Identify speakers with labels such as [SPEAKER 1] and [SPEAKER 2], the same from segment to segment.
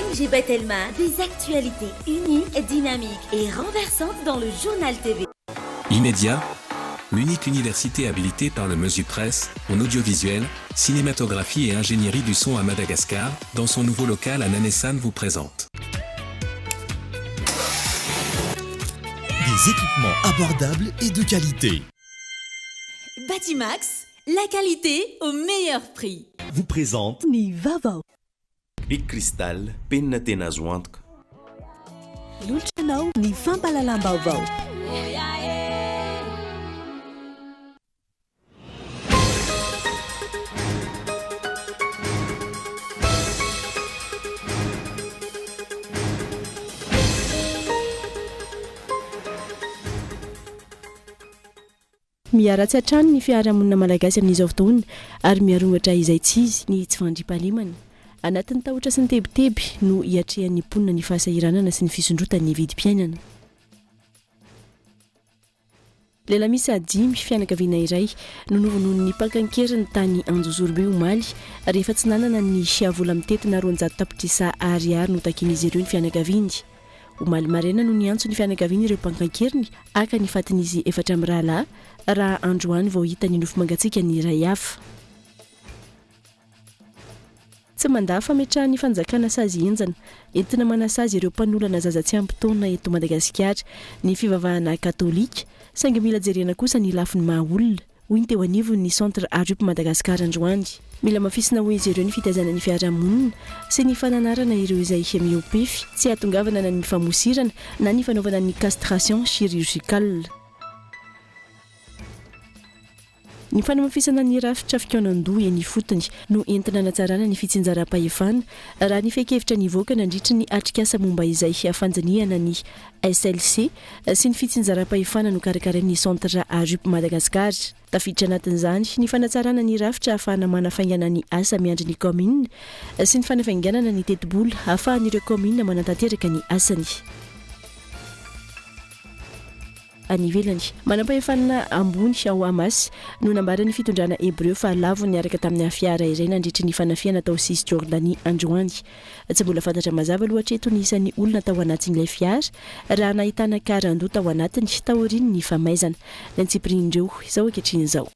[SPEAKER 1] MG Batelma, des actualités uniques, dynamiques et renversantes dans le Journal TV.
[SPEAKER 2] Immédiat, l'unique université habilitée par le Mesupresse en audiovisuel, cinématographie et ingénierie du son à Madagascar, dans son nouveau local à Nanessan vous présente.
[SPEAKER 3] Des équipements abordables et de qualité.
[SPEAKER 1] Batimax, la qualité au meilleur prix.
[SPEAKER 3] Vous présente.
[SPEAKER 1] Ny vaovao.
[SPEAKER 4] Bic Cristal, penina tena azo antoka.
[SPEAKER 1] Manolotra anao ny fampahalalam-baovao.
[SPEAKER 5] Miharatsy hatrany ny fiarahamonina malagasy amin'izao fotoana ary miharongatra izay tsy izy ny tsy fandriampahalemana. Anatin'ny tahotra sy ny tebiteby no iatrehan'ny mponina ny fahasahiranana sy ny fisondrotan'ny vidim-piainana. Lehilahy miisa dimy, fianakaviana iray, no novonoin'ny mpaka an-keriny tany Anjozorobe omaly rehefa tsy nanana ny vola mitentina 200 tapitrisa ariary notakian'izy ireo ny fianakaviany. Omaly maraina no niantso ny fianakaviany ireo mpaka an-keriny haka ny fatin'izy efatra mirahalahy raha androany vao hita ny nofo mangatsiaka ny iray hafa. Tsy mandà fametrahan'ny fanjakana sazy henjana entina manasazy ireo mpanolana zaza tsy ampy taona eto Madagasikara ny fivavahana katolika saingy mila jerena kosa ny lafiny maha olona. hoy ny teo anivon'ny Centre Arup Madagascar androany. Mila hamafisina hoy izy ireo ny fitaizana ny fiarahamonina sy ny fananarana ireo izay mihoa-pefy tsy hahatongavana na ny famosirana na ny fanaovana ny castration chirurgicale. Ny fanamafisana ny rafitra fikaonan-doha eny ifotony no entina hanatsarana ny fitsinjaram-pahefana raha ny fehin-kevitra nivoaka nandritry ny atrikasa momba izay fandinihana ny SLC, sy ny fitsinjaram-pahefana nokarakarain'ny Centre Arup Madagascar. Tafiditra anatin'izany ny fanatsarana ny rafitra ahafahana manafaingana ny asa miandry ny kaominina sy ny fanafainganana ny tetibola ahafahan'ireo kaominina manatanteraka ny asany. Any ivelany. Manampahefana ambony ao Hamas no nambaran'ny fitondrana Hebreo fa lavo niaraka taminà fiara iray nandritry ny fanafihana tao Cisjordanie androany. Tsy mbola fantatra mazava aloha hatreto ny isan'ny olona tao anatin'ilay fiara raha nahitana karandoha tao anatiny taorian'ny famaizana. Ny antsipirian'ireo izao ankehitriny izao.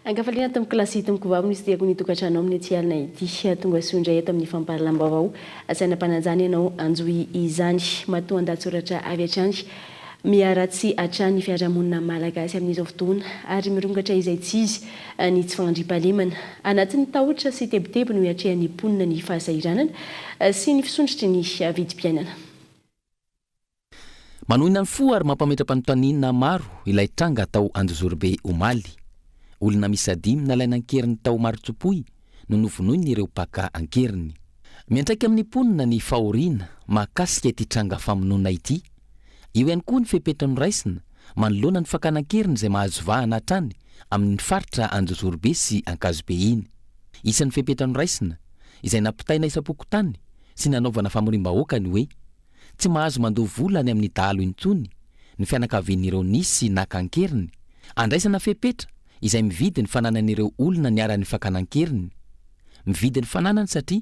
[SPEAKER 5] Ankafaliana tompoko lahy sy tompoko vavy no isidihako ny tokantrano amin'ny ity alina ity. Tonga soa indray eto amin'ny fampahalalam-baovao. Asaina am-panajana ianao hanjohy izany. Matoa an-dahatsoratra avy hatrany. Miharatsy hatrany ny fiarahamonina malagasy amin'izao fotoana ary mirongatra izay tsy izy ny tsy fandriampahalemana. Anatin'ny tahotra sy tebiteby no iatrehan'ny mponina ny fahasahiranana sy ny fisondrotry ny vidim-piainana.
[SPEAKER 6] Manohina ny fo ary mampametra-panontaniana maro ilay tranga tao Anjozorobe omaly. Olona miisa dimy nalaina an-keriny tao Marotsopoi no novonoin'ireo mpaka an-keriny. Miantraika amin'ny mponina ny fahoriana mahakasika ity tranga famonoana ity. Eo ihany koa ny fepetra noraisina manoloana ny fakana an-keriny izay mahazo vahana hatrany amin'ny faritra Anjozorobe sy Ankazobe iny. Isan'ny fepetra noraisina izay nampitaina isam-pokontany sy nanaovana famoriam-bahoaka ny hoe Tsy mahazo mandoa vola any amin'ny dahalo intsony ny fianakavian'ireo nisy naka an-keriny. Andraisana fepetra izay mividy ny fananan'ireo olona niharan'ny fakana an-keriny. Mividy ny fananany satria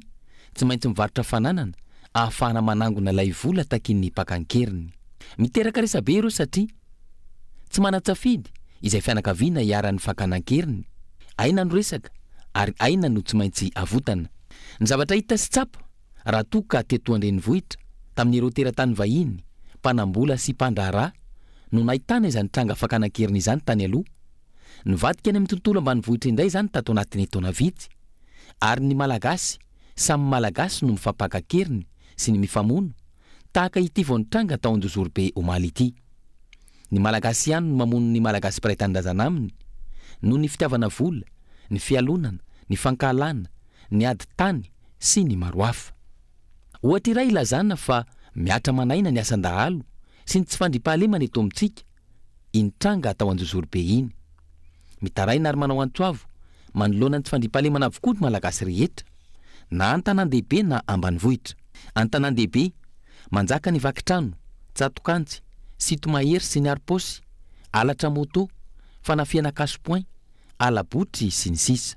[SPEAKER 6] tsy maintsy mivarotra fananana ahafahana manangona ilay vola takian'ny mpaka an-keriny. Miteraka resabe ireo satria tsy manan-tsafidy izay fianakaviana iharan'ny fakana an-keriny. Aina no resaka ary aina no tsy maintsy avotana. Ny zavatra hita sy tsapa raha toa ka teto an-drenivohitra, tamin'ireo teratany vahiny, mpanam-bola sy mpandraharaha, no nahitana izany tranga fakana an-keriny izany tany aloha. Nivadika any amin'ny tontolo ambanivohitra indray izany tato anatin'ny taona vitsy. Ary ny Malagasy, samy Malagasy no mifampaka an-keriny sy ny mifamono, tahaka ity vao nitranga tao Anjozorobe omaly ity. Ny Malagasy ihany no mamono ny Malagasy mpiray tanindrazana aminy, noho ny fitiavana vola, ny fialonana, ny fankahalana, ny ady tany sy ny maro hafa. Ohatra iray ilazana fa mihatra aman'aina ny asan-dahalo sy ny tsy fandriampahalemana eto amintsika iny tranga tao Anjozorobe iny. Mitaraina ary manao antso avo manoloana ny tsy fandriampahalemana avokoa ny Malagasy rehetra, na an-tanàn-dehibe na ambanivohitra. An-tanàn-dehibe. Manjaka ny vaky trano, tsatok'antsy, sinto-mahery sy ny harom-paosy, halatra moto, fanafihana cash point, hala-botry sy ny sisa.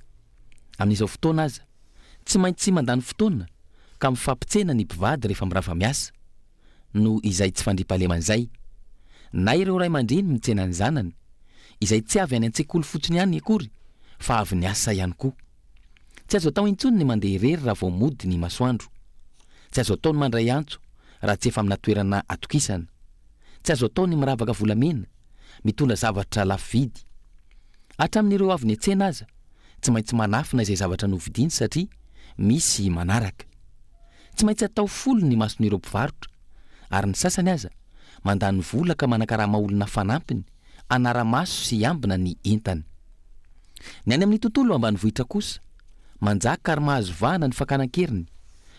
[SPEAKER 6] Amin'izao fotoana aza, tsy maintsy mandany fotoana ka mifampitsena ny mpivady rehefa mirava miasa, noho izay tsy fandriampahalemana izay. Na ireo ray aman-dreny mitsena ny zanany, izay tsy avy any an-tsekoly fotsiny ihany akory fa avy niasa ihany koa. Tsy azo atao intsony ny mandeha irery raha vao mody ny masoandro. Tsy azo atao ny mandray antso raha tsy efa amina toerana atokisana. Tsy azo atao ny miravaka volamena, mitondra zavatra lafo vidy. Hatramin'ireo avy niantsena aza, tsy maintsy manafina izay zavatra novidiany satria misy manaraka. Tsy maintsy atao folo ny mason'ireo mpivarotra, ary ny sasany aza mandany vola ka manakarama olona fanampiny hanara-maso sy hiambina ny entany. Ny any amin'ny tontolo ambanivohitra kosa, manjaka ary mahazo vahana ny fakana an-keriny,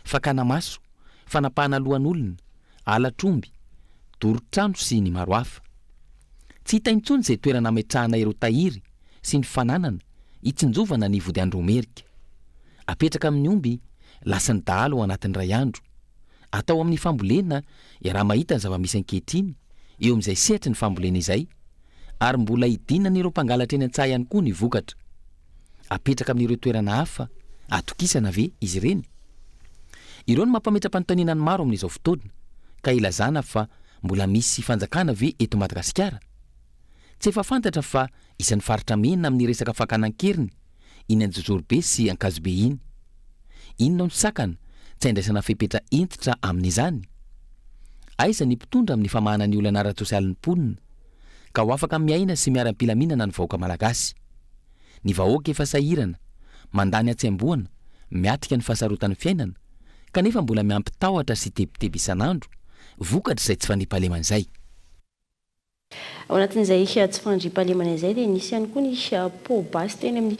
[SPEAKER 6] fakana maso, fanapahana lohan'olona, halatr'omby, doro trano sy ny maro hafa. Tsy hita intsony izay toerana ametrahana ireo tahiry sy ny fananana hitsinjovana ny vodiandromerika. Apetraka amin'ny omby lasan'ny dahalo ao anatin'ny iray andro. Atao amin'ny fambolena iaraha-mahita ny zava-misy ankehitriny eo amin'izay sehatry ny fambolena izay ary mbola hidinan'ireo mpangalatra eny an-tsaha ihany koa ny vokatra. Apetraka amin'ireo toerana hafa atokisana ve izy ireny? Ireo no mampametra-panontaniana ny maro amin'izao fotoana ka ilazana fa mbola misy fanjakana ve eto Madagasikara? Tsy efa fantatra fa isan'ny faritra mena amin'ny resaka fakana an-keriny iny Anjozorobe sy Ankazobe iny. Inona no sakana tsy handraisana fepetra hentitra amin'izany? Aiza ny mpitondra amin'ny famahana ny olana ara-tsosialin'ny mponina ka ho afaka miaina sy miara-pilaminana ny vahoaka malagasy? Ny vahoaka efa sahirana, mandany hatsembohana, miatrika ny fahasarotan'ny fiainana, kanefa mbola miampy tahotra sy tebiteby isan'andro vokatr'izay tsy fandriampahalemana izay.
[SPEAKER 5] Ao anatin'izay tsy fandriampahalemana izay dia nisy ihany koa ny poa-basy teny amin'ny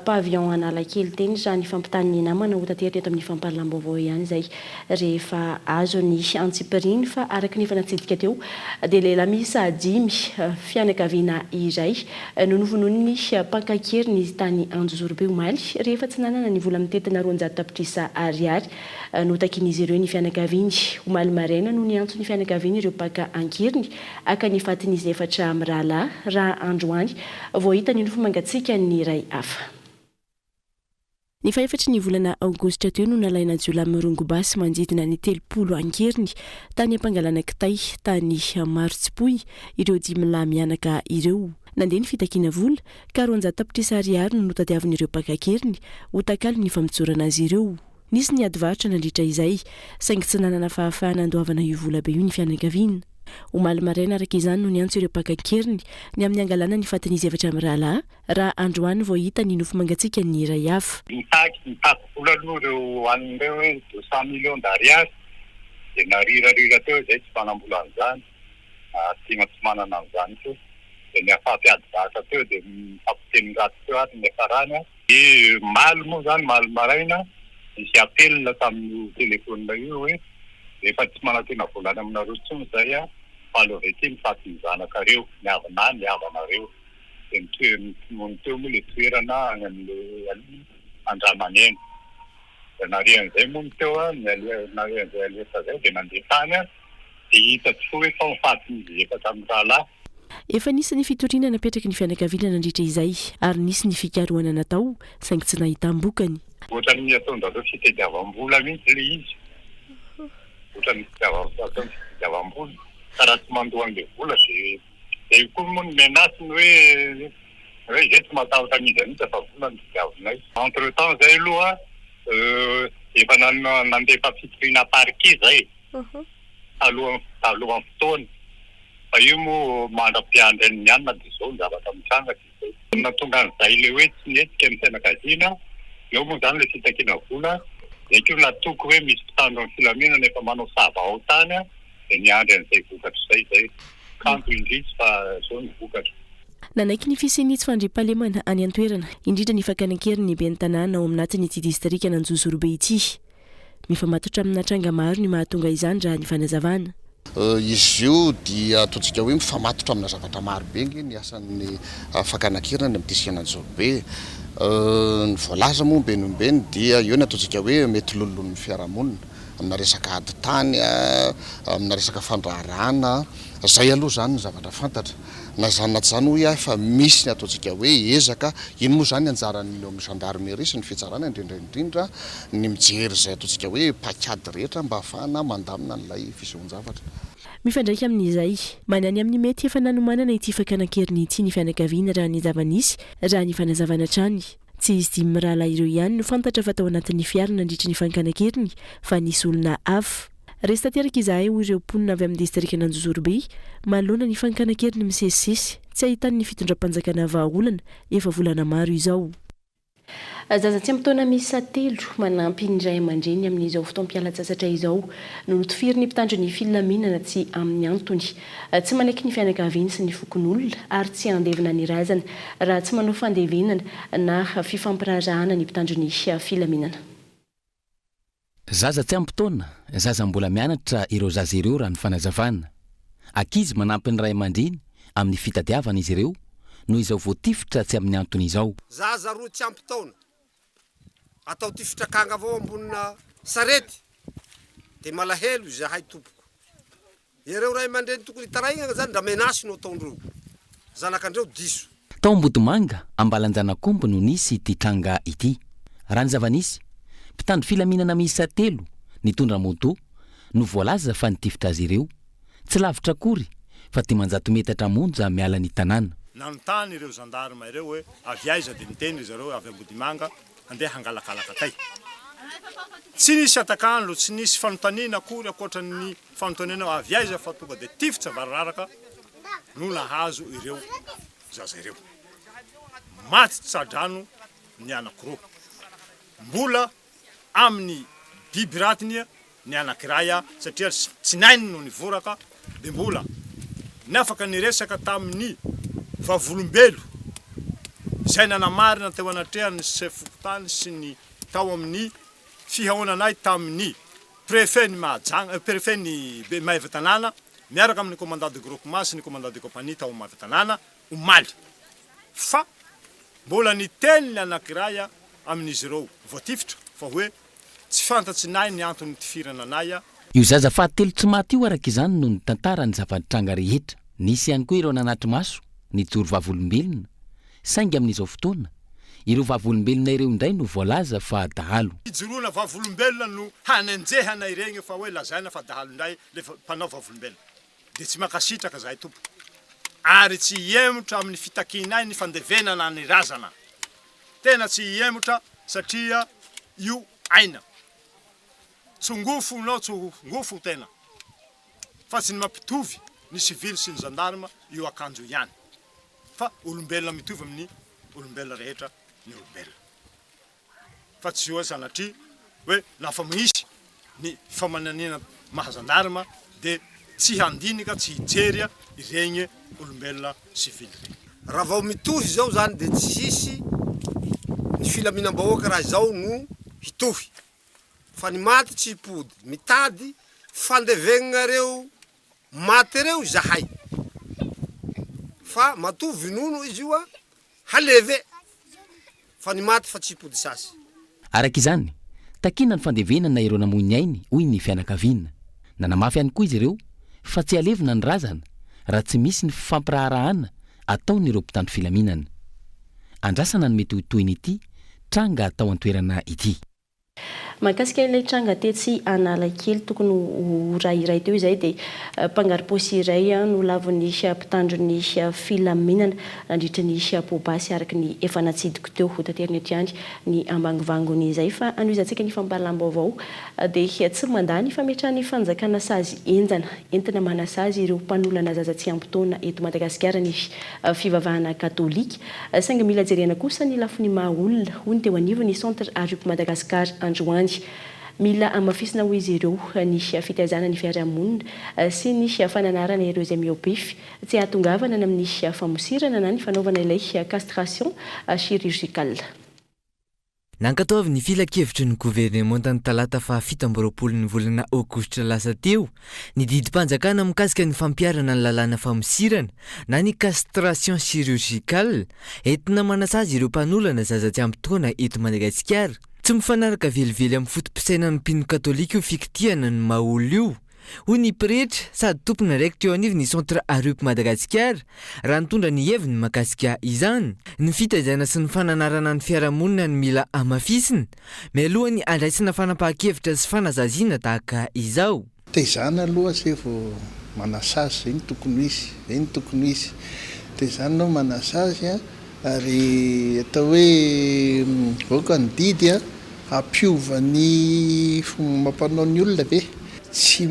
[SPEAKER 5] pavillon Analakely teny raha ny fampitahan'ny namana ho tanteraka eto amin'ny fampahalalam-baovao ihany izay rehefa azo ny antsipiriany fa araka ny efa natsidika teo dia lehilahy miisa dimy fianakaviana iray no novonoin'ny mpaka an-keriny tany Anjozorobe omaly rehefa tsy nanana ny vola mitentina 200 tapitrisa ariary Notakian'izy ireo ny fianakaviany. Omaly maraina no niantso ny fianakaviany ireo mpaka an-keriny haka ny fatin'izy efatra mirahalahy raha androany vao hita ny nofo mangatsiakan'ny iray hafa. Ny fahefatry ny volana aogositra teo no nalaina jiolahy mirongo basy manodidina ny 30 an-keriny tany am-pangalana kitay tany Marotsipoy ireo dimy lahy mianaka ireo. Nandeha ny fitakiana vola ka 200 tapitrisa ariary no notadiavin'ireo mpaka an-keriny ho takalon'ny famotsorana azy ireo. Nisy ny ady varotra nandritra izay, saingy tsy nanana fahafahana handoavana io vola be io ny fianakaviana. Omaly maraina araka izany no niantso ireo mpaka an-keriny ny amin'ny hangalana ny fatin'izy efatra mirahalahy, raha androany vao hita ny nofo mangatsiakan'ny iray hafa.
[SPEAKER 7] Nitaky nitaky vola aloha ireo anona ireo hoe 200 millions d'ariary dia narirarira teo izay tsy manam-bola an'izany ary tena tsy manana an'izany koa dia niafaty ady varotra teo dia nifampiteny ratsy teo ary ny niafarany. Dia omaly moa izany, omaly maraina, nisy appel tamin'io téléphone io hoe efa tsy manantena vola any aminareo intsony izay an, fa aleovy aty ny fatin'ny zanakareo, ny havana ny havanareo. Dia ny toe- nony teo moa ilay toerana any amin'ilay Andramanena. Dia narian'izay moa ny teo an, ny ale- narian'izay alerte izay dia nandeha tany an, dia hita tokoa hoe tao ny fatin'izy efatra mirahalahy.
[SPEAKER 5] Efa nisy ny fitoriana napetraky ny fianakaviana nandritra izay ary nisy ny fikarohana natao saingy tsy nahitam-bokany.
[SPEAKER 7] Ohatran'ny ataon-dRareo fitadiavam-bola mihitsy ilay izy. Ohatran'ny fitiavam- ataony fitadiavam-bola. Ka raha tsy mandoa an'ilay vola dia dia io koa moa ny menace-ny hoe hoe izay tsy matahotra an'iza n'iza fa vola no tadiavinay. Entre temps izay aloha efa nandefa fitoriana parquet izay talohan'ny talohan'ny fotoana. Fa io moa mandra-piandry an'i Mianina dia izao ny zavatra mitranga dia izay. Ny nahatonga an'izay ilay hoe tsy nihetsika ny fianakaviana, eo moa izany ilay fitakiana vola, izay koa natoky hoe misy mpitandro ny filaminana efa manao sava ao tany dia niandry an'izay vokatra izay izay. Kanto indrisy fa izao ny vokatra.
[SPEAKER 5] Nanaiky ny fisian'ny tsy fandriampahalemana any an-toerana, indrindra ny fakana an-keriny ny ben'ny tanàna ao aminatin'ity distrikan'Anjozorobe ity. Mifamatotra amina tranga maro ny mahatonga izany raha ny fanazavana.
[SPEAKER 8] Izy io dia ataontsika hoe mifamatotra amina zavatra maro be ange ny asan'ny fakana an-keriny any amin'ny disitrikan'Anjozorobe. Ny voalaza moa ombieny ombieny dia eo ny ataontsika hoe mety lololon'ny fiarahamonina. amina resaka ady tany, amina resaka fandraharahana, izay aloha izany ny zavatra fantatra. Na izany na tsy izany hoy aho fa misy ny ataontsika hoe ezaka, iny moa izany anjaran'ny eo amin'ny gendarmerie sy ny fitsarana indrindra indrindra ny mijery izay ataontsika hoe paikady rehetra mba hahafahana mandamina an'ilay fisehoan-javatra.
[SPEAKER 5] Mifandraika amin'izay, manany amin'ny mety efa nanomanana ity fakana an-keriny ity ny fianakaviana raha ny zava-nisy, raha ny fanazavana hatrany. Tsy izy dimy mirahalahy ireo ihany no fantatra fa tao anatin'ny fiara nandritry ny fankana an-keriny fa nisy olona hafa. Resy tanteraka izahay hoy ireo mponina avy amin'ny distrikan'Anjozorobe manoloana ny fankana an-keriny misesisesy tsy ahitan'ny fitondram-panjakana vahaolana efa volana maro izao. Zaza tsy ampy taona miisa telo manampy ny ray aman-dreniny amin'izao fotoam-pialan-tsasatra izao no notifirin'ny mpitandro ny filaminana tsy amin'ny antony. Tsy manaiky ny fianakaviany sy ny fokonolona ary tsy handevina ny razana raha tsy manao fandevenana na fifampiraharahana ny mpitandro ny filaminana.
[SPEAKER 6] Zaza tsy ampy taona, zaza mbola mianatra ireo zaza ireo raha ny fanazavana. Ankizy manampy ny ray aman-dreny amin'ny fitadiavana izy ireo noho izao voatifitra tsy amin'ny antony izao.
[SPEAKER 9] Zaza roa tsy ampy taona, atao tifitra akanga avao ambonina sarety, de malahelo izahay tompoko. Ireo ray aman-dreny tokony hitaraigna zany ndra menace no ataondreo zanakandreo diso.
[SPEAKER 6] Tao Ambodimanga, Ambalanjanakomby no nisy ity tranga ity. Raha ny zava-nisy, mpitandro filaminana miisa telo nitondra moto no voalaza fa nitifitra azy ireo, tsy lavitra akory fa 500 metatra monja miala ny tanàna.
[SPEAKER 10] Nanontany ireo zandarma ireo hoe avy aiza dia niteny ry zareo hoe avy Ambodimanga handeha hangalakalaka tay. Tsy nisy atakalo, tsy nisy fanontaniana akory ankoatra ny fanontaniana hoe avy aiza fa tonga dia tifitra variraraka no nahazo ireo zaza ireo. Maty tsy tsa-drano ny anankiroa. Mbola amin'ny biby ratiny ny anankiray satria tsinainy no nivoraka dia mbola ny afaka niresaka tamin'ny vavolombelo izay nanamarina teo anatrehan'ny chef fokontany sy ny tao amin'ny fihaonanay tamin'ny préfet ny Mahajanga, préfet ny Maevatanàna miaraka amin'ny commandant de groupement sy ny commandant de compagnie tao Maevatanàna omaly fa mbola niteny ny anankiray amin'izy ireo voatifitra fa hoe Tsy fantatsinay ny antony nitifirana anay a.
[SPEAKER 6] Io zaza fahatelo tsy maty io araka izany no nitantara ny zava-nitranga rehetra. Nisy ihany koa ireo nanatri-maso, nijoro vavolombelona, saingy amin'izao fotoana, ireo vavolombelona ireo indray no voalaza fa dahalo.
[SPEAKER 10] Fijoroana vavolombelona no hanenjehana iregny fa hoe lazaina fa dahalo indray le mpanao vavolombelona. Dia tsy mankasitraka zahay tompoko ary tsy hihemotra amin'ny fitakianay ny fandevenana ny razana. Tena tsy hihemotra satria io aina. Tsongofo nao tsongofo tena fa tsy ny mampitovy ny sivily sy ny gendarme io akanjo ihany fa olombelona mitovy amin'ny olombelona rehetra ny olombelona. fa tsy hoe sanatria hoe lafa misy ny famananiana maha zandarma de tsy handinika tsy hijery iregny olombelona civil regny.
[SPEAKER 9] Raha vao mitohy izao izany dia tsy hisy ny filaminam-bahoaka raha izao no hitohy fa ny maty tsy hipody, mitady fandevegnareo maty reo izahay fa matoa vinono izy io a haleve fa ny maty fa tsy hipody sasy.
[SPEAKER 6] Araka izany, takiana ny fandevenana ireo namoy ny ainy, hoy ny fianakaviana. Nanamafy ihany koa izy ireo fa tsy halevina ny razana raha tsy misy ny fifampiraharahana ataon'ireo mpitandro filaminana. Andrasana ny mety ho tohin'ity tranga tao an-toerana ity.
[SPEAKER 5] Mahakasika ilay tranga tetsy Analakely tokony ho ora iray teo izay dia mpangaro-paosy iray no lavon'ny mpitandro ny filaminana nandritra ny poa-basy araka ny efa natsidiko teo. Hotaterina eto ihany ny ambangovangony izay fa hanohizantsika ny fampahalalam-baovao dia tsy mandà ny fametrahan'ny fanjakana sazy henjana entina manasazy ireo mpanolana zaza tsy ampy taona eto Madagasikara ny fivavahana katolika. Saingy mila jerena kosa ny lafiny maha olona, hoy ny teo anivon'ny Centre Arup Madagascar androany. Mila hamafisina hoy izy ireo ny fitaizana ny fiarahamonina sy ny fananarana ireo izay mihoa-pefy tsy hahatongavana any amin'ny famosirana na ny fanaovana ilay castration chirurgicale.
[SPEAKER 11] Nankatoavin'ny Filankevitry ny Governemanta ny talata faha 27 ny volana aogositra lasa teo ny didim-panjakana mikasika ny fampiharana ny lalàna famosirana na ny castration chirurgicale entina manasazy ireo mpanolana zaza tsy ampy taona eto Madagasikara. Tsy mifanaraka velively amin'ny foto-pisainan'ny mpino katolika io fikitihana ny maha olona io, hoy ny pretra sady tompon'andraikitra eo anivon'ny Centre Arup Madagasikara raha nitondra ny heviny mahakasika izany. Ny fitaizana sy ny fananarana ny fiarahamonina no mila hamafisina mialohan'ny handraisana fanapahan-kevitra sy fanasaziana tahaka izao.
[SPEAKER 12] Taizana aloha zay vao manasazy, zay no tokony ho izy, zay no tokony ho izy. Taizana aloha manasazy an, ary atao hoe mivoaka ny didy an, hampiova ny fomba amam-panao ny olona ve? Tsy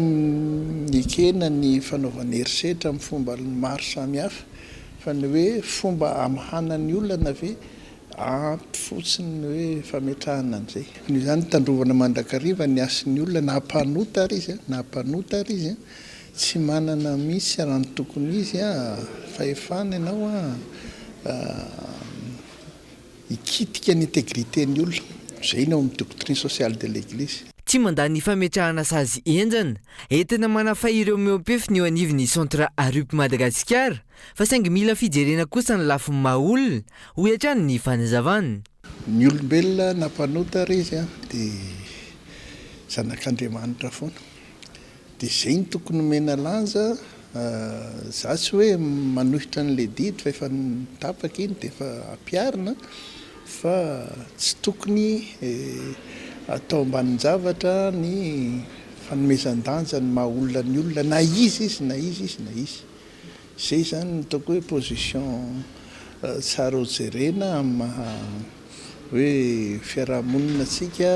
[SPEAKER 12] ekena ny fanaovana herisetra amin'ny fomba maro samihafa, fa ny hoe fomba hamahana ny olana ve Ampy fotsiny ny hoe fametrahana an'izay. Noho izany, tandrovana mandrakariva ny hasin'ny olona, na mpanota ary izy, na mpanota ary izy, tsy manana mihitsy raha ny tokony ho izy, fahefana ianao hikitika ny intégrité-n'ny olona. Izay no ao amin'ny doctrine sociale de l'Eglise.
[SPEAKER 11] Tsy mandà ny fametrahana sazy henjana entina manafay ireo mihoa-pefy ny eo anivon'ny Centre Arup Madagasikara Fa saingy mila fijerena kosa ny lafiny maha olona, hoy hatrany ny fanazavany.
[SPEAKER 12] Ny olombelona na mpanota ary izy dia zanak'Andriamanitra foana. Dia izay no tokony omena lanja, za tsy hoe manohitra an'ilay didy fa efa tapaka iny dia efa ampiharina fa tsy tokony atao ambanin-javatra ny fanomezan-danja ny maha olona ny olona na iza izy na iza izy na iza. Zay zany no ataoko hoe position tsara ho jerena amin'ny maha hoe fiarahamonina antsika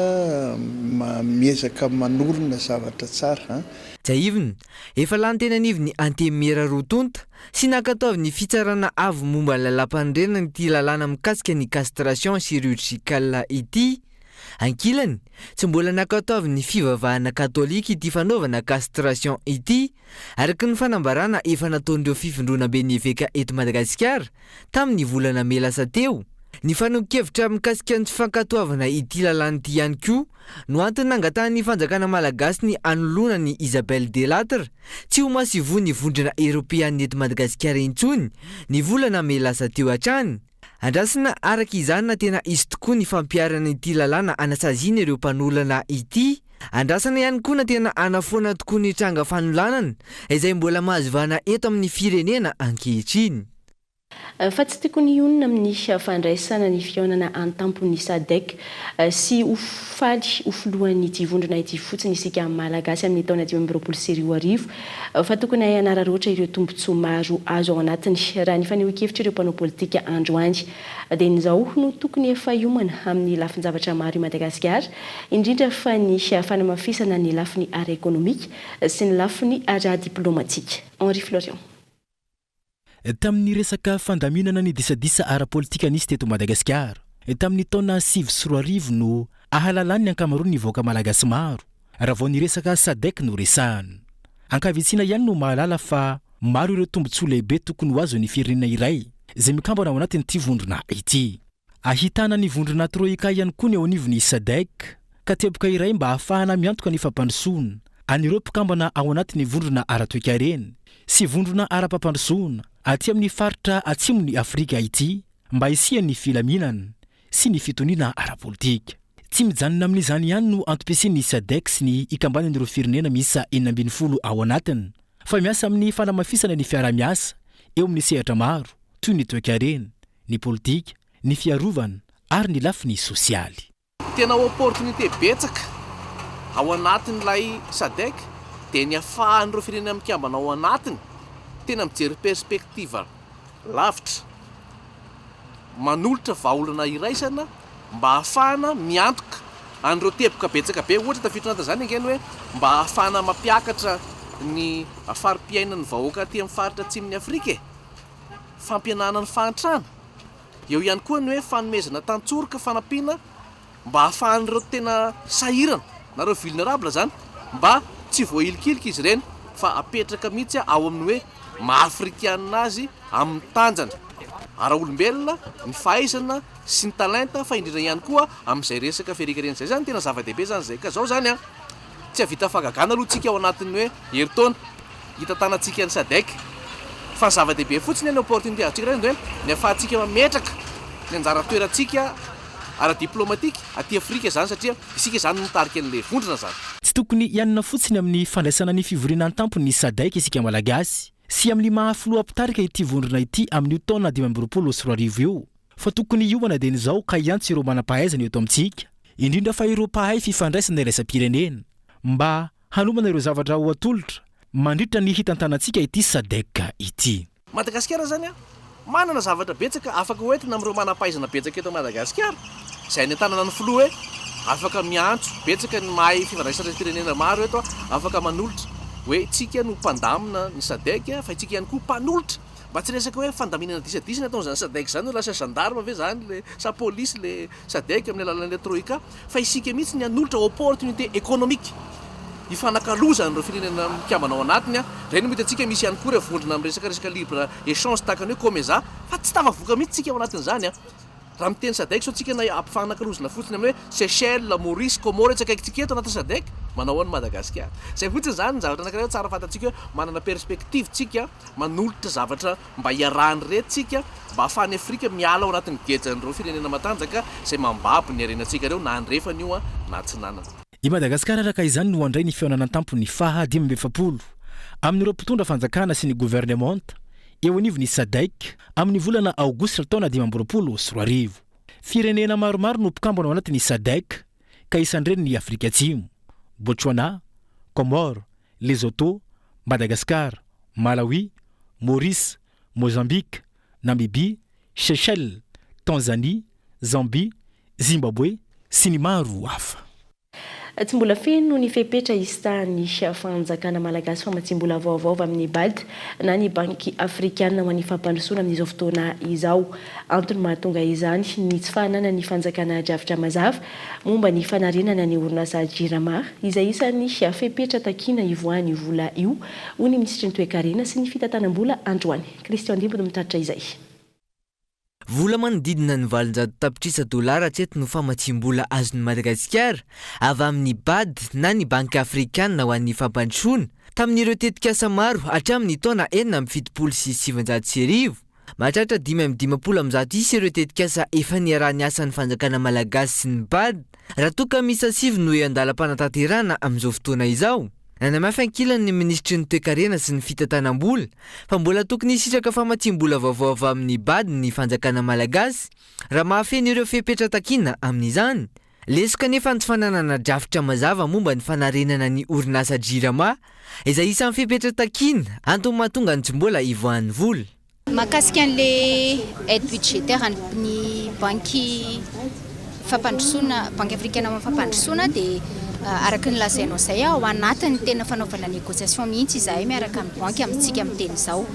[SPEAKER 12] miezaka manorina zavatra tsara an.
[SPEAKER 11] Tsiahivina, efa lany teny anivon'ny Antenimiera roa tonta sy nankatoavin'ny Fitsarana avo momba ny lalàmpanorenana ity lalàna mikasika ny castration chirurgicale ity. Ankilany, tsy mbola nankatoavin'ny fivavahana katolika ity fanaovana castration ity. Araka ny fanambarana efa nataon'ireo fivondronamben'ny eveka eto Madagasikara tamin'ny volana mey lasa teo, ny fanehoan-kevitra mikasika ny tsy fankatoavana ity lalàna ity ihany koa no antony nangatahan'ny fanjakana malagasy ny hanoloana an'i Isabelle Delattre tsy ho masoivohon'ny vondrona eropeanina eto Madagasikara intsony ny volana mey lasa teo hatrany. Andrasana araka izany na tena hisy tokoa ny fampiharana ity lalàna hanasaziana ireo mpanolana ity. Andrasana ihany koa na tena hanafoana tokoa ny tranga fanolanana izay mbola mahazo vahana eto amin'ny firenena ankehitriny.
[SPEAKER 5] Fa tsy tokony hionona amin'ny fandraisana ny fihaonana an-tampon'ny Sadec sy ho faly ho filohan'ity vondrona ity fotsiny isika Malagasy amin'ny taona 2025 fa tokony hahay hanararaotra ireo tombontsoa maro azo ao anatiny, raha ny fanehoan-kevitr'ireo mpanao politika androany. Dia izao no tokony efa hiomana amin'ny lafin-javatra maro i Madagasikara, indrindra fa ny fanamafisana ny lafiny ara-ekonomika sy ny lafiny ara-diplaomatika. Henri Florian.
[SPEAKER 13] Tamin'ny resaka fandaminana ny disadisa ara-politika nisy teto Madagasikara tamin'ny taona 2009 no ahalalan'ny ankamaroan'ny vahoaka malagasy maro raha vao ny resaka Sadec no resahana. Ankavitsiana ihany no mahalala fa maro ireo tombontsoa lehibe tokony ho azon'ny firenena iray izay mikambana ao anatin'ity vondrona ity. Ahitana ny vondrona Troika ihany koa ny eo anivon'ny Sadec, ka teboka iray mba hahafahana miantoka ny fampandrosoana an'ireo mpikambana ao anatin'ny vondrona ara-toekarena sy vondrona ara-pampandrosoana aty amin'ny faritra atsimon'i Afrika ity mba hisian'ny filaminana sy ny fitoniana ara-politika. Tsy mijanona amin'izany ihany no antom-pisian'ny Sadec sy ny ikambanan'ireo firenena miisa 16 ao anatiny fa miasa amin'ny fanamafisana ny fiaraha-miasa eo amin'ny sehatra maro toy ny toekarena, ny politika, ny fiarovana ary ny lafiny sosialy.
[SPEAKER 14] Tena opportunité betsaka ao anatin'ilay Sadec dia ny afahan'ireo firenena mikambana ao anatiny tena mijery perspective lavitra, manolotra vahaolana iraisana mba ahafahana miantoka an'ireo teboka betsaka be, ohatra tafiditra anatin'izany ange ny hoe mba ahafahana mampiakatra ny fari-piainan'ny vahoaka aty amin'ny faritra atsimon'i Afrika e! Fampihenana ny fahantrana. Eo ihany koa ny hoe fanomezana tantsoroka fanampiana mba hahafahan'ireo tena sahirana na ireo vulnerable izany mba tsy voahilikilika izy ireny fa apetraka mihitsy ao amin'ny hoe maha afrikanina azy amin'ny tanjany ara-olombelona, ny fahaizana sy ny talenta fa indrindra ihany koa amin'izay resaka fiarikarena izay izany tena zava-dehibe izany izay. Ka izao izany an! Tsy hahavita fahagagana aloha tsika ao anatin'ny hoe herintaona hitantanantsika ny Sadec fa ny zava-dehibe fotsiny ny opportunité azontsika raisina dia hoe ny ahafahantsika mametraka ny anjara toerantsika. ara-diplomatique aty Afrika izany satria isika izany no mitarika an'ilay vondrona izany.
[SPEAKER 13] Tsy tokony hianina fotsiny amin'ny fandraisana ny fivoriana an-tampon'ny Sadec isika Malagasy sy amin'ny maha filoha mpitarika ity vondrona ity amin'io taona 2025 io fa tokony hiomana dieny izao ka hiantso ireo manam-pahaizana eto amintsika, indrindra fa ireo mpahay fifandraisana iraisam-pirenena mba hanomana ireo zavatra ho atolotra mandritra ny hitantanantsika ity Sadec ity.
[SPEAKER 14] Madagasikara zany an, manana zavatra betsaka afaka ho entina amin'ireo manam-pahaizana betsaka eto Madagasikara, izay any an-tanana ny filoha hoe afaka miantso, betsaka ny mahay fifandraisam-pirenena maro eto afaka manolotra hoe tsika no mpandamina ny Sadec fa itsika ihany koa mpanolotra, mba tsy resaka hoe fandaminana disadisa ny ataon'izany Sadec izany hoe lasa gendarme ve zany le sa polisy le Sadec amin'ny alalan'ilay Troïka fa isika mihitsy ny hanolotra opportunité économique hifanakalozan'ireo firenena mikambana ao anatiny. Ireny moa hitantsika misy ihany koa ireo vondrona miresaka resaka libre échange tahaka ny hoe Comesa fa tsy tafavoaka mihitsy tsika ao anatin'izany. Raha miteny Sadec sao tsika na ampifanakalozana fotsiny amin'ny hoe Seychelles, Maurice, Comores etsy akaikintsika eto anatin'ny Sadec, manao ahoana Madagasikara? Izay fotsiny izany ny zavatra anankiray hoe tsara fantatsika hoe manana perspective tsika manolotra zavatra mba hiarahan'ny rehetra tsika, mba ahafahan'i Afrika miala ao anatin'ny gejan'ireo firenena matanjaka izay mambabo ny harenantsika ireo na andrefana io na atsinanana.
[SPEAKER 13] I Madagasikara araka izany no handray ny fihaonana an-tampony faha 45 amin'ireo mpitondra fanjakana sy ny governemanta eo anivon'ny Sadec amin'ny volana aogositra taona 2025. Firenena maromaro no mpikambana ao anatin'ny Sadec ka isan'ireny ny Afrika Atsimo, Botswana, Comores, Lesotho, Madagascar, Malawi, Maurice, Mozambique, Namibie, Seychelles, Tanzanie, Zambie, Zimbabwe sy ny maro hafa.
[SPEAKER 5] Tsy mbola feno ny fepetra hisintahan'ny fanjakana malagasy famatsiam-bola vaovao avy amin'ny Bad na ny Banky afrikanina ho an'ny fampandrosoana amin'izao fotoana izao. Antony mahatonga izany ny tsy fananan'ny fanjakana drafitra mazava momba ny fanarenana ny orinasa Jirama, izay isan'ny fepetra takiana hivoahan'io vola io, hoy ny minisitry ny Toekarena sy ny fitantanam-bola androany. Christian Dimby no mitatitra izay.
[SPEAKER 11] Vola manodidina ny 800 tapitrisa dolara hatreto no famatsiam-bola azon'i Madagasikara avy amin'ny Bad na ny Banky Afrikanina ho an'ny Fampandrosoana tamin'ireo tetikasa maro hatramin'ny taona 1976. Mahatratra 155 isa ireo tetikasa efa niaraha-niasan'ny fanjakana malagasy sy ny Bad, raha toa ka miisa sivy no eo an-dalam-panatanterahana amin'izao fotoana izao. Nanamafy ankilany ny minisitry ny Toekarena sy ny fitantanam-bola fa mbola tokony hisitraka famatsiam-bola vaovao avy amin'ny Bad ny fanjakana malagasy raha mahafeno ireo fepetra takiana amin'izany. Lesoka anefa ny tsy fananana drafitra mazava momba ny fanarenana ny orinasa Jirama, izay isan'ny fepetra takiana, antony mahatonga ny tsy mbola hivoahan'ny vola.
[SPEAKER 15] Mahakasika an'ilay aide budgétaire ny banky fampandrosoana, banky afrikana ho an'ny fampandrosoana dia araka ny lazainao izay, ao anatin'ny tena fanaovana négociation mihitsy izahay miaraka amin'ny banky amintsika miteny izao.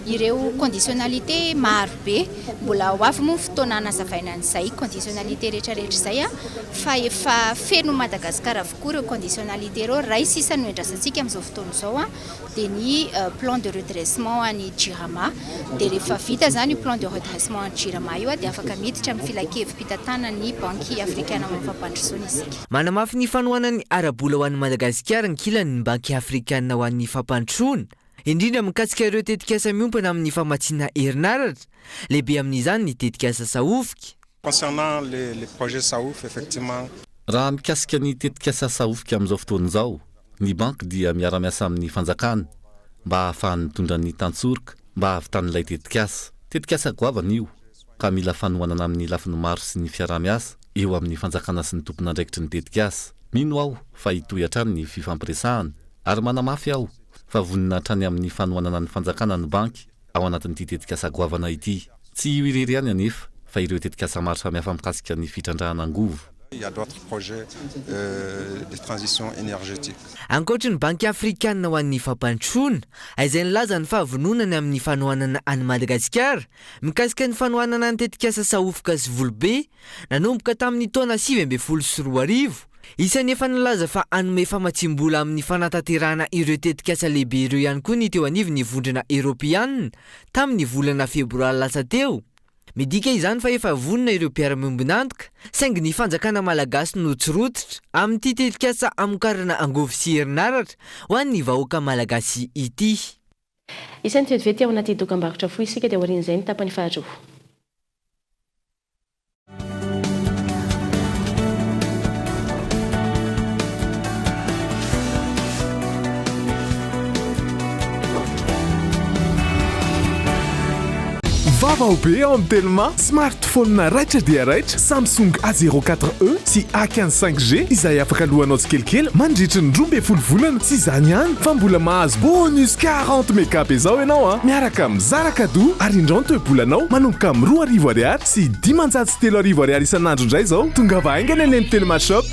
[SPEAKER 15] Ireo conditionnalité maro be, mbola ho avy moa ny fotoana hanazavaina an'izay conditionnalité rehetra rehetra izay fa efa feno Madagascar avokoa ireo conditionnalité ireo, iray sisa no iandrasantsika amin'izao fotoana izao dia ny plan de redressement an'i Jirama, dia rehefa vita izany io plan de redressement an'i Jirama io dia afaka miditra amin'ny filankevi-pitantanan'ny Banky Afrikana ho an'ny Fampandrosoana isika.
[SPEAKER 11] Manamafy ny fanohanany ara-bola ho an'i Madagasikara ankilany ny Banky Afrikana ho an'ny Fampandrosoana, Indrindra mikasika ireo tetikasa miompana amin'ny famatsiana herinaratra, lehibe amin'izany ny tetikasa Sahofika.
[SPEAKER 16] Concernant le projet Sahofy, effectivement.
[SPEAKER 17] Raha mikasika ny tetikasa Sahofika amin'izao fotoana izao, ny banky dia miara-miasa amin'ny fanjakana mba hahafahany mitondra ny tantsoroka mba hahavitan'ilay tetikasa. Tetikasa goavana io ka mila fanohanana amin'ny lafiny maro sy ny fiaraha-miasa eo amin'ny fanjakana sy ny tompon'andraikitry ny tetikasa. Mino aho fa hitohy hatrany ny fifampiresahana ary manamafy aho fa vonona hatrany amin'ny fanohanana ny fanjakana ny banky ao anatin'ity tetikasa goavana ity. Tsy io irery ihany anefa fa ireo tetikasa maro samihafa mikasika ny fitrandrahana angovo.
[SPEAKER 16] Il y a d'autres projets de transition énergétique.
[SPEAKER 11] Ankoatry ny Banky Afrikanina ho an'ny Fampandrosoana, izay nilaza ny fahavononany amin'ny fanohanana an'i Madagasikara mikasika ny fanohanana ny tetikasa Sahofoka sy Volobe, nanomboka tamin'ny taona 2019. Isan'ny efa nilaza fa hanome famatsiam-bola amin'ny fanatanterahana ireo tetikasa lehibe ireo ihany koa ny teo anivon'ny Vondrona Eoropeanina tamin'ny volana febroary lasa teo. Midika izany fa efa vonona ireo mpiara-miombon'antoka, saingy ny fanjakana malagasy no tsy rototra amin'ity tetikasa hamokarana angovo sy herinaratra ho an'ny vahoaka malagasy ity.
[SPEAKER 5] Isan'ny vetivety ao anaty dokambarotra fohy isika dia aorian'izay ny tapany faharoa.
[SPEAKER 18] Vaovao be ao amin'ny Telma, smartphone raitra dia raitra Samsung A04e sy A15 5G izay afaka aloanao tsikelikely mandritry ny 12 volana. Tsy izany ihany fa mbola mahazo bonus 40 méga be izao ianao an! Miaraka amin'ny zara cadeau ary indrao ny toe-bolanao manomboka amin'ny 2000 ariary sy 3500 ariary isan'andro indray izao. Tongava haingana eny amin'ny Telma Shop.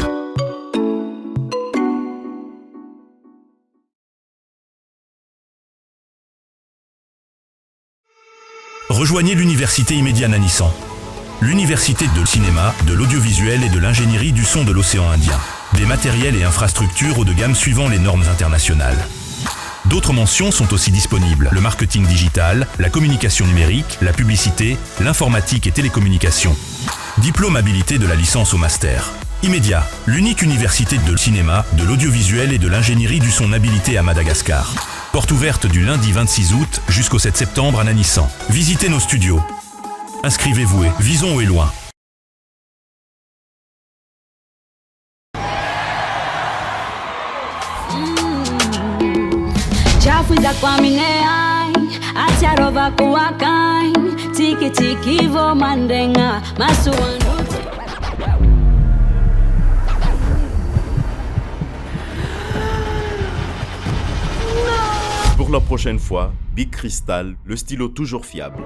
[SPEAKER 19] Rejoignez l'université Immédiat Nanissan. L'université de cinéma, de l'audiovisuel et de l'ingénierie du son de l'océan Indien. Des matériels et infrastructures haut de gamme suivant les normes internationales. D'autres mentions sont aussi disponibles. Le marketing digital, la communication numérique, la publicité, l'informatique et télécommunications. Diplôme habilité de la licence au master. Immédiat, l'unique université de cinéma, de l'audiovisuel et de l'ingénierie du son habilité à Madagascar. Porte ouverte du lundi 26 août jusqu'au 7 septembre à Nanissan. Visitez nos studios. Inscrivez-vous et visons haut et loin.
[SPEAKER 4] Pour la prochaine fois, Big Crystal, le stylo toujours fiable.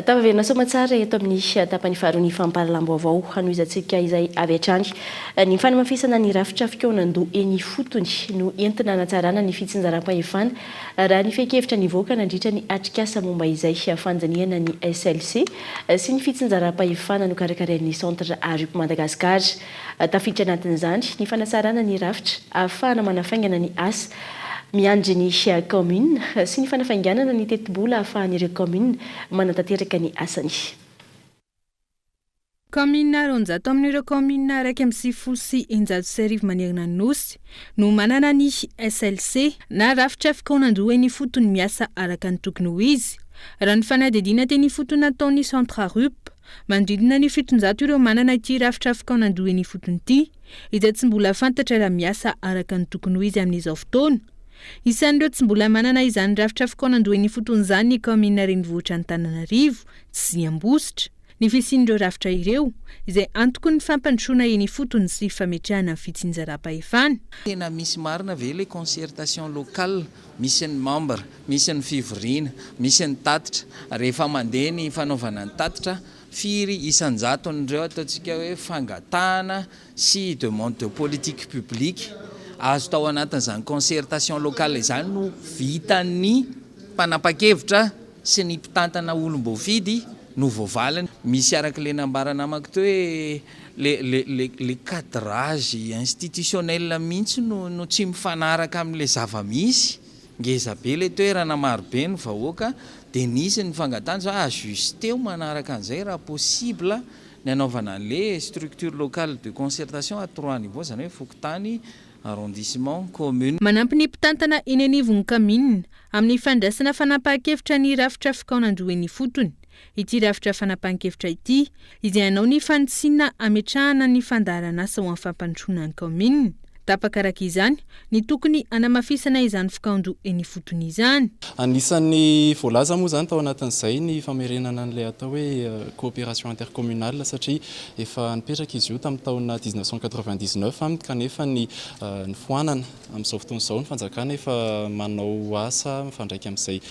[SPEAKER 5] Tafaverina soamatsara eto amin'ny tapany faharoa ny fampahalalam-baovao hanohizantsika izay avy hatrany. Ny fanamafisana ny rafitra fikaonandoha eny ifotony no entina hanatsarana ny fitsinjaram-pahefana raha ny fehin-kevitra nivoaka nandritra ny atrikasa momba izay fandinihana ny SLC sy ny fitsinjaram-pahefana nokarakarain'ny Centre Arup Madagascar. Tafiditra anatin'izany ny fanatsarana ny rafitra ahafahana manafaingana ny asa miandry ny kaominina sy ny fanafainganana ny tetibola ahafahan'ireo kaominina manatanteraka ny asany.
[SPEAKER 20] Kaominina 200 amin'ireo kaominina 1691 manerana ny Nosy no manana ny SLC na rafitra fikaonandoha eny ifotony miasa araka ny tokony ho izy. Raha ny fanadihadiana teny ifotony nataon'ny Centre Arup, manodidina ny 700 ireo manana ity rafitra fikaonandoha eny ifotony ity, izay tsy mbola fantatra raha miasa araka ny tokony ho izy amin'izao fotoana. Isan'ireo tsy mbola manana izany rafitra fikaonandoha eny ifotony izany ny kaominina renivohitra Antananarivo sy Ambositra. Ny fisian'ireo rafitra ireo, izay antoky ny fampandrosoana eny ifotony sy fametrahana ny fitsinjaram-pahefana.
[SPEAKER 21] Tena misy marina ve ilay concertation locale? Misy ny membre, misy ny fivoriana, misy ny tatitra. Rehefa mandeha ny fanaovana ny tatitra, firy isan-jaton'ireo ataontsika hoe fangatahana sy demande de politique publique azo tao anatin'izany concertation locale izany no vitan'ny mpanapa-kevitra sy ny mpitantana olom-boafidy no voavaliny. Misy araka ilay nambara namako teo hoe le le le le cadrage institutionnel mihitsy no no tsy mifanaraka amin'ilay zava-misy. Ngeza be ilay toerana, maro be ny vahoaka dia nisy ny fangatahana hoe ajusteo manaraka an'izay raha possible ny hanaovana an'ilay structure locale de concertation à trois niveaux izany hoe fokontany, arrondissement, commune.
[SPEAKER 20] Manampy ny mpitantana eny anivon'ny kaominina amin'ny fandraisana fanapahan-kevitra ny rafitra fikaonandoha eny ifotony. Ity rafitra fanapahan-kevitra ity izay hanao ny fanitsiana hametrahana ny fandaharanasa ho amin'ny fampandrosoana ny kaominina. Tapaka araka izany ny tokony hanamafisana izany fikaondoha eny ifotony izany.
[SPEAKER 22] Anisan'ny voalaza moa izany tao anatin'izay ny famerenana an'ilay atao hoe coopération intercommunale satria efa nipetraka izy io tamin'ny taona 1999 kanefa ny nifoanana. Amin'izao fotoana izao ny fanjakana efa manao asa mifandraika amin'izay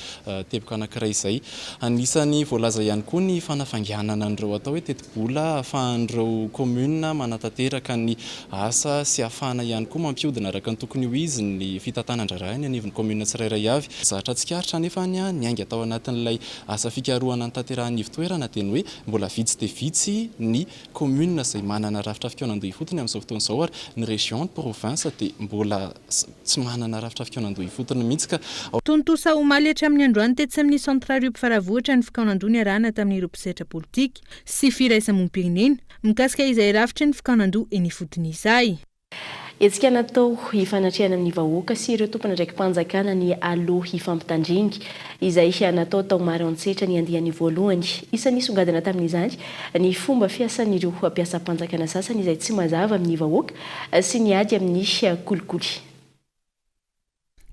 [SPEAKER 22] teboka anankiray izay. Anisan'ny voalaza ihany koa ny fanafainganana an'ireo atao hoe tetibola ahafahan'ireo commune manatanteraka ny asa sy ahafahana ihany koa mampihodina araka ny tokony ho izy ny fitantanan-draharaha eny anivon'ny kaominina tsirairay avy. Zavatra tsikaritra anefa niainga tao anatin'ilay asa fikarohana notanterahin'ny ivon-toerana dia ny hoe mbola vitsy dia vitsy ny commune izay manana rafitra fikaonandoha ifotony amin'izao fotoana izao ary ny région, ny province dia mbola tsy manana rafitra fikaonandoha ifotony mihitsy ka.
[SPEAKER 20] Tontosa omaly hatramin'ny androany tetsy amin'ny Centre Rub Faravohitra ny fikaonandoha niarahana tamin'ireo mpisehatra politika sy firaisamonim-pirenena mikasika izay rafitry ny fikaonandoha eny ifotony izay.
[SPEAKER 5] Hetsika natao hifanatrehana amin'ny vahoaka sy ireo tompon'andraiki-panjakana ny Allo Hifampitandriny, izay natao tao Maroantsetra ny andiany voalohany. Isan'ny nisongadina tamin'izany ny fomba fiasan'ireo mpiasam-panjakana sasany izay tsy mazava amin'ny vahoaka sy ny ady amin'ny kolikoly.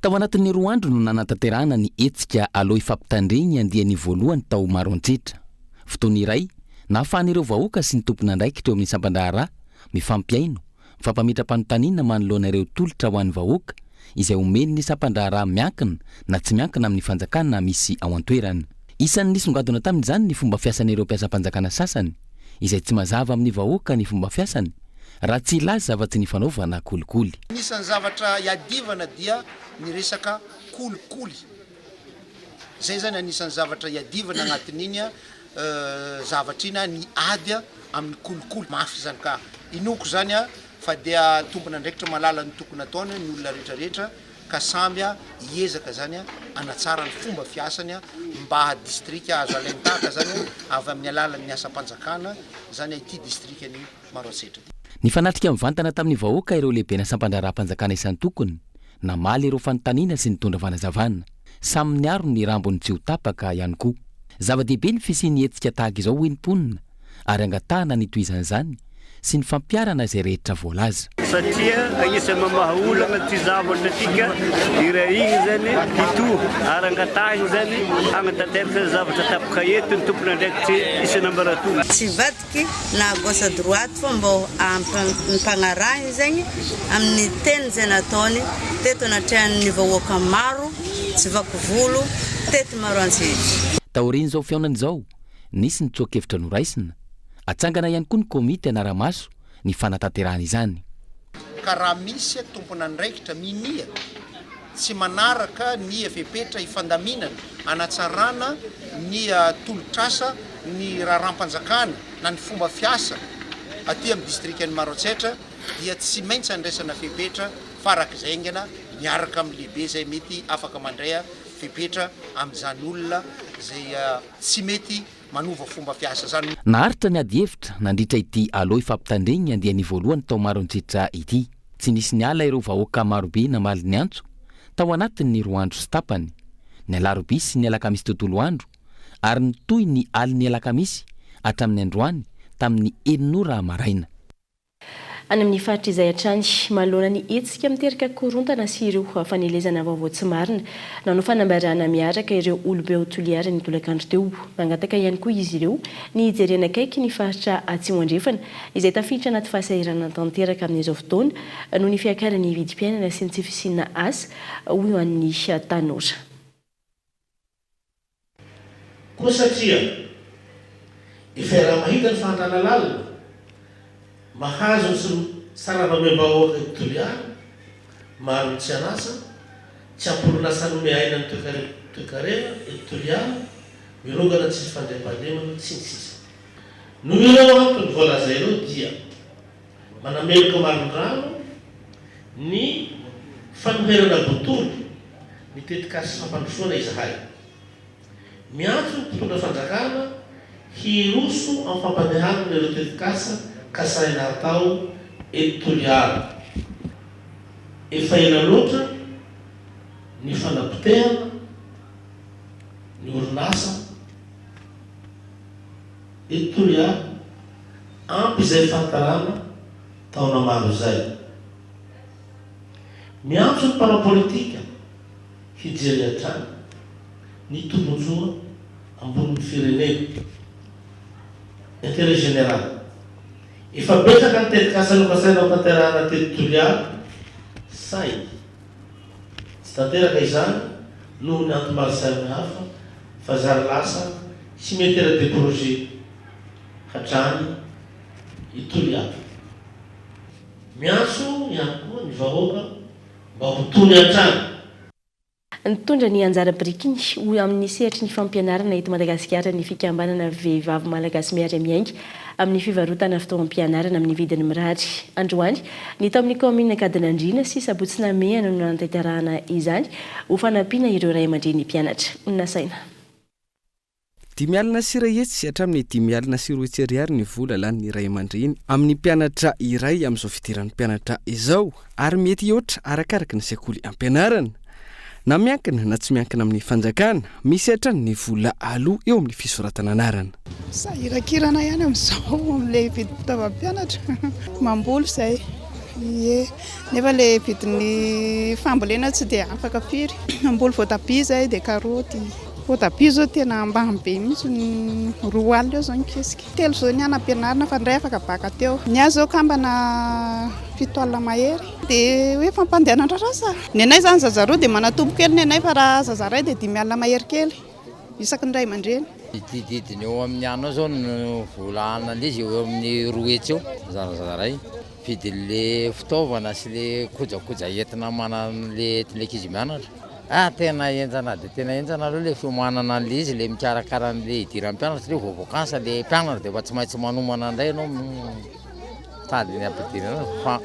[SPEAKER 6] Tao anatin'ny roa andro no nanatanterahana ny hetsika Allo Hifampitandreny andiany voalohany tao Maroantsetra. Fotoana iray nahafahan'ireo vahoaka sy ny tompon'andraikitra eo amin'ny sampan-draharaha mifampihaino, mifampametra-panontaniana manoloana ireo tolotra ho an'ny vahoaka izay omen'ny sampan-draharaha miankina na tsy miankina amin'ny fanjakana misy ao an-toerana. Isan'ny nisongadina tamin'izany ny fomba fiasan'ireo mpiasam-panjakana sasany izay tsy mazava amin'ny vahoaka ny fomba fiasany raha tsy hilaza afa-tsy ny fanaovana kolikoly.
[SPEAKER 2] Anisan'ny zavatra iadivana dia ny resaka kolikoly. Zay zany anisan'ny zavatra iadivana agnatin'iny zavatra iny ny ady amin'ny kolikoly. Mafy zany ka. Inoako zany fa dia tompon'andraikitra mahalala ny tokony ataony ny olona rehetra rehetra ka samby hiezaka zany hanatsara ny fomba fiasany mba haha distrika azo alain-tahaka zany avy amin'ny alalan'ny asam-panjakana zany ity distrikan'i Maroantsetra ity.
[SPEAKER 6] Nifanatrika mivantana tamin'ny vahoaka ireo lehibena sampan-draharaham-panjakana isan-tokony, namaly ireo fanontaniana sy nitondra fanazavana. Samy niaro ny rambony tsy ho tapaka ihany koa. Zava-dehibe ny fisian'ny hetsika tahaka izao hoy ny mponina ary angatahana ny hitohizan'izany sy ny fampiharana izay rehetra voalaza.
[SPEAKER 3] Satria agnisan'ny mamaha olagna ty zavatra ty ka iray igny zany hitohy ary angatahigny zany hagnatanteraka zavatra tapaka eto ny tompon'andraikitry isan'ambaratonga.
[SPEAKER 23] Tsy hivadiky na à gauche à droite fa mbô ampagnarahiny zegny amin'ny teny zay nataony teto anatrehan'ny vahoaka maro tsy vaky volo teto Maroantsetra.
[SPEAKER 6] Taorian'izao fihaonana izao, nisy ny tsoa-kevitra noraisina. Atsangana ihany koa ny komity hanara-maso ny fanatanterahana izany.
[SPEAKER 2] Ka raha misy tompon'andraikitra minia tsy manaraka ny fepetra ifandaminana hanatsarana ny tolotr'asa ny raharaham-panjakana na ny fomba fiasa aty amin'ny distrikan'i Maroantsetra dia tsy maintsy andraisana fepetra farak'izay haingana miaraka amin'ny lehibe izay mety afaka mandray fepetra amin'izany olona izay tsy mety manova fomba fiasa zany.
[SPEAKER 6] Naharitra ny adihevitra nandritra ity Allo Ifampitandregny andiany voalohany tao Maroantsetra ity. Tsy nisy niala ireo vahoaka marobe namaly ny antso tao anatin'ny roa andro sy tapany, ny alarobia sy ny alakamisy tontolo andro ary nitohy ny alin'ny alakamisy hatramin'ny androany tamin'ny enin'ora maraina.
[SPEAKER 5] Any amin'ny faritra izay hatrany, manoloana ny hetsika miteraka korontana sy ireo fanelezana vaovao tsy marina, nanao fanambarana miaraka ireo olobe ao Toliara ny tolakandro teo. Nangataka ihany koa izy ireo ny hijerena akaiky ny faritra Atsimo Andrefana izay tafiditra anaty fahasahiranana tanteraka amin'izao fotoana noho ny fiakaran'ny vidim-piainana sy ny tsy fisiana asa ho an'ny tanora.
[SPEAKER 24] Koa satria efa iaraha-mahita ny fahantrana lalina mahazo ny sarambabem-bahoaka eto Toliara, maro ny tsy an'asa, tsy ampy orinasa hanome aina ny toekarena eto Toliara, mirongatra ny tsisy fandriampahalemana, sy ny sisa Noho ireo antony voalaza ireo dia manameloka marindrano ny fanoherana bontolo ny tetikasa fampandrosoana izahay. Miantso ny mpitondra fanjakana hiroso amin'ny fampandehanana ireo tetikasa kasaina hatao eto Toliara. Efa ela loatra ny fanapotehana ny orinasa eto Toliara, ampy izay fahatarana taona maro izay. Miantso ny mpanao politika hijery hatrany ny tombotsoa ambonin'ny firenena, intérêt général. Efa betsaka ny tetikasa nokasaina hotanterahana teto Toliara saingy tsy tanteraka izany noho ny antony maro samihafa fa zary lasa cimetière des projets hatrany i Toliara. Miantso ihany koa ny vahoaka mba ho tony hatrany.
[SPEAKER 5] Nitondra ny anjara birikiny ho amin'ny sehatry ny fampianarana eto Madagasikara ny fikambanana Vehivavy Malagasy Miary Miainga amin'ny fivarotana fitaovam-pianarana amin'ny vidiny mirary. Androany, ny tao amin'ny kaominina Ankadinandriana sy Sabotsy Namehana no nanatanterahana izany ho fanampiana ireo ray aman-dreny mpianatra. Nasaina.
[SPEAKER 1] 250 hatramin'ny 250 ariary ny vola lanin'ny ray aman-dreny amin'ny mpianatra iray amin'izao fidiran'ny mpianatra izao ary mety hihoatra arakaraka ny sekoly ampianarana. Na miankina na tsy miankina amin'ny fanjakana, misy hatrany ny vola aloa eo amin'ny fisoratana anarana.
[SPEAKER 7] Sahirankirana ihany amin'izao amin'ilay vidim-pitaovam-pianatra. Mamboly izay, ie. Nefa ilay vidin'ny fambolena tsy dia afaka firy. Mamboly voatabia izahay dia karaoty. Voatabia izao tena ambany be mihitsy, 20 eo izao ny kesika. Telo izao ny ahy nampianarina fa ny iray afaka baka teo. Ny ahy izao kambana 70 mahery. Dia hoe fampandehanan-draharaha. Ny anay izany zaza roa dia manatombo kely ny anay fa raha zaza iray dia 50 mahery kely isaky ny ray aman-dreny.
[SPEAKER 8] Ity didiny eo amin'ny anao izao no vola an'ilay izy eo amin'ny 200 eo zarazara io. Vidin'le fitaovana sy le kojakoja entina manana le entin'ny ankizy mianatra. Ah tena henjana dia tena henjana aloha le fiomanana an'le izy, le mikarakara an'le hidiran'ny mpianatra satria vao vakansy le mpianatra dia efa tsy maintsy manomana indray ianao mitady ny hampidirana azy fa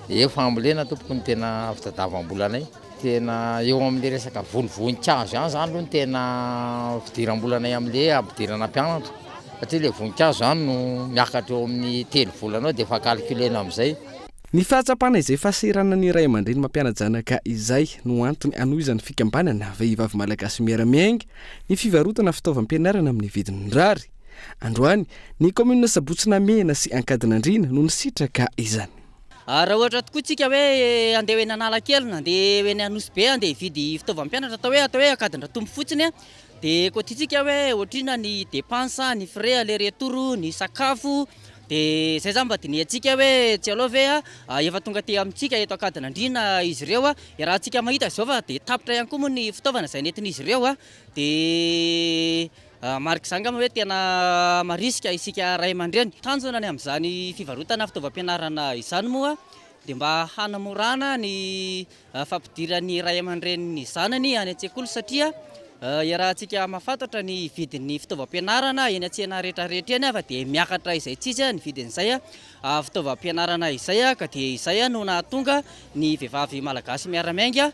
[SPEAKER 8] e fambolena tompoko no tena fitadiavam-bolanay. Tena eo amin'le resaka voly voninkazo ihany zany aloha no tena fidiram-bolanay amin'le hampidirana mpianatra satria le voninkazo zany no miakatra eo amin'ny telo volana eo dia efa calculena amin'izay.
[SPEAKER 1] Ny fahatsapana izay fahasahiranan'ny ray aman-dreny mampiana-janaka izay no antony hanohizan'ny fikambanana Vehivavy Malagasy Miara-Miainga ny fivarotana fitaovam-pianarana amin'ny vidiny mirary. Androany, ny kaominina Sabotsy Namehana sy Ankadinandriana no nisitraka izany.
[SPEAKER 10] Raha ohatra tokoa tsika hoe andeha ho eny Analakely na andeha ho eny Anosibe andeha hividy fitaovam-pianatra atao hoe atao hoe Ankadindratombo fotsiny dia cotiser-tsika hoe ohatrinona ny dépense, ny frais aller retour, ny sakafo dia izay zany mba dinihantsika hoe tsy aleo ve efa tonga aty amintsika eto Ankadinandriana izy ireo, iarahantsika mahita izao fa dia tapitra ihany koa moa ny fitaovana izay nentin'izy ireo dia Marik'izany angamba hoe tena marisika isika ray aman-dreny. Tanjona ny amin'izany fivarotana fitaovam-pianarana izany moa dia mba hanamorana ny fampidiran'ny ray aman-dreny ny zanany any an-tsekoly satria iarahantsika mahafantatra ny vidin'ny fitaovam-pianarana eny an-tsena rehetra rehetra eny fa dia miakatra izay tsy izy ny vidin'izay fitaovam-pianarana izay ka dia izay no nahatonga ny vehivavy malagasy miara-miainga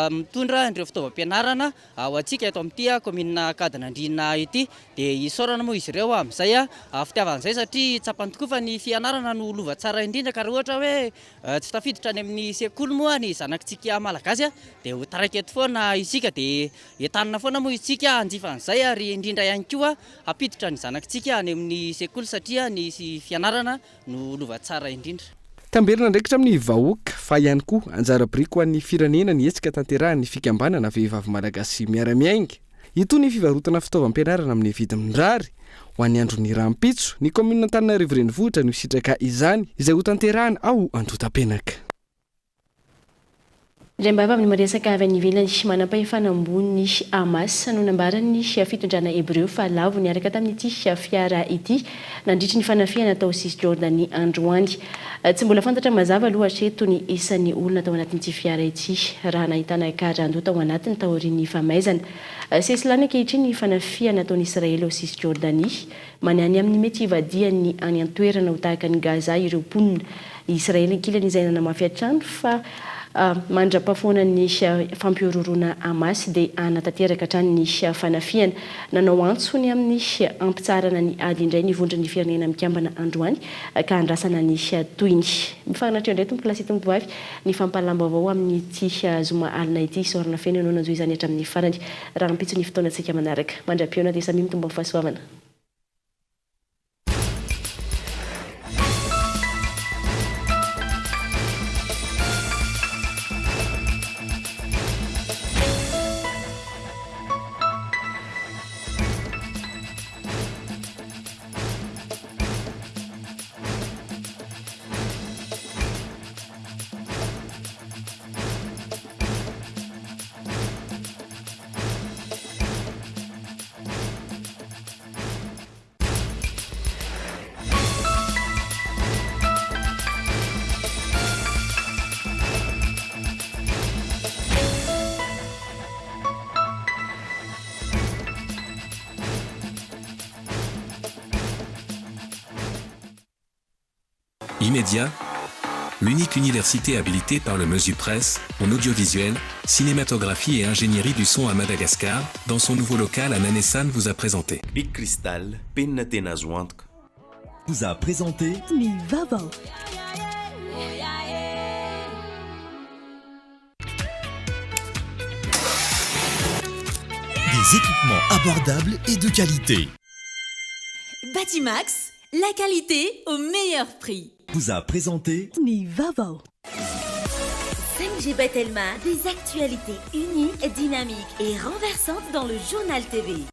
[SPEAKER 10] mitondra ireo fitaovam-pianarana Ho antsika eto amin'ity kaominina Ankadinandriana ity dia isaorana moa izy ireo amin'izay fitiavana izay satria tsapany tokoa fa ny fianarana no lova tsara indrindra ka raha ohatra hoe tsy tafiditra any amin'ny sekoly moa ny zanakitsika malagasy dia ho taraiky eto foana isika dia entanina foana moa isika hanjifa an'izay ary indrindra ihany koa hampiditra ny zanakitsika any amin'ny sekoly satria ny fianarana no lova tsara indrindra.
[SPEAKER 1] Tamberin'andraikitra amin'ny vahoaka fa ihany koa anjara biriky ho an'ny firenena ny hetsika tanterahin'ny fikambanana Vehivavy Malagasy Miara-Miainga. Itony fivarotana fitaovam-pianarana amin'ny vidiny mirary. Ho an'ny andron'ny rahampitso, ny kaominina Antananarivo Renivohitra no hisitraka izany, izay hotanterahina ao Andotapenaka.
[SPEAKER 5] Indraim-bava amin'ny miresaka avy any ivelany, manampahefana ambony Hamas no nambaran'ny fitondrana Hebreo fa lavo niaraka tamin'ity fiara ity nandritry ny fanafihana tao Cisjordanie androany. Tsy mbola fantatra mazava aloha hatreto ny isan'ny olona tao anatin'ity fiara ity raha nahitana karandoha tao anatiny taorian'ny famaizana. Sesilany ankehitriny ny fanafihana ataon'Israely ao Cisjordanie. Manihany amin'ny mety hivadihan'ny any an-toerana ho tahaka an'i Gaza ireo mponina. I Israely ankilany izay nanamafy hatrany fa mandra-pahafoanan'ny fampihorohoroana Hamas dia hanatanteraka hatrany ny fanafihana. Nanao antso ny amin'ny hampitsaharana ny ady indray ny Vondron'ny Firenena Mikambana androany ka andrasana ny tohiny. Mifarana hatreo indray tompokolahy sy tompokovavy ny fampahalalam-baovao amin'ity zoma alina ity. Isaorana feno ianao nanjohy izany hatramin'ny farany. Rahampitso ny fotoanantsika manaraka. Mandra-pihaona dia samia mitombo amin'ny fahasoavana.
[SPEAKER 9] Immédiat, l'unique université habilitée par le Mesupres en audiovisuel, cinématographie et ingénierie du son à Madagascar, dans son nouveau local à Nanesane vous a présenté.
[SPEAKER 4] Big Crystal, penina tena azo antoka.
[SPEAKER 12] Vous a présenté
[SPEAKER 5] Ny vaovao.
[SPEAKER 12] Des équipements abordables et de qualité.
[SPEAKER 13] Batimax, la qualité au meilleur prix.
[SPEAKER 12] Vous a présenté
[SPEAKER 5] Ny vaovao.
[SPEAKER 13] 5G by Telma, des actualités uniques, dynamiques et renversantes dans le journal TV.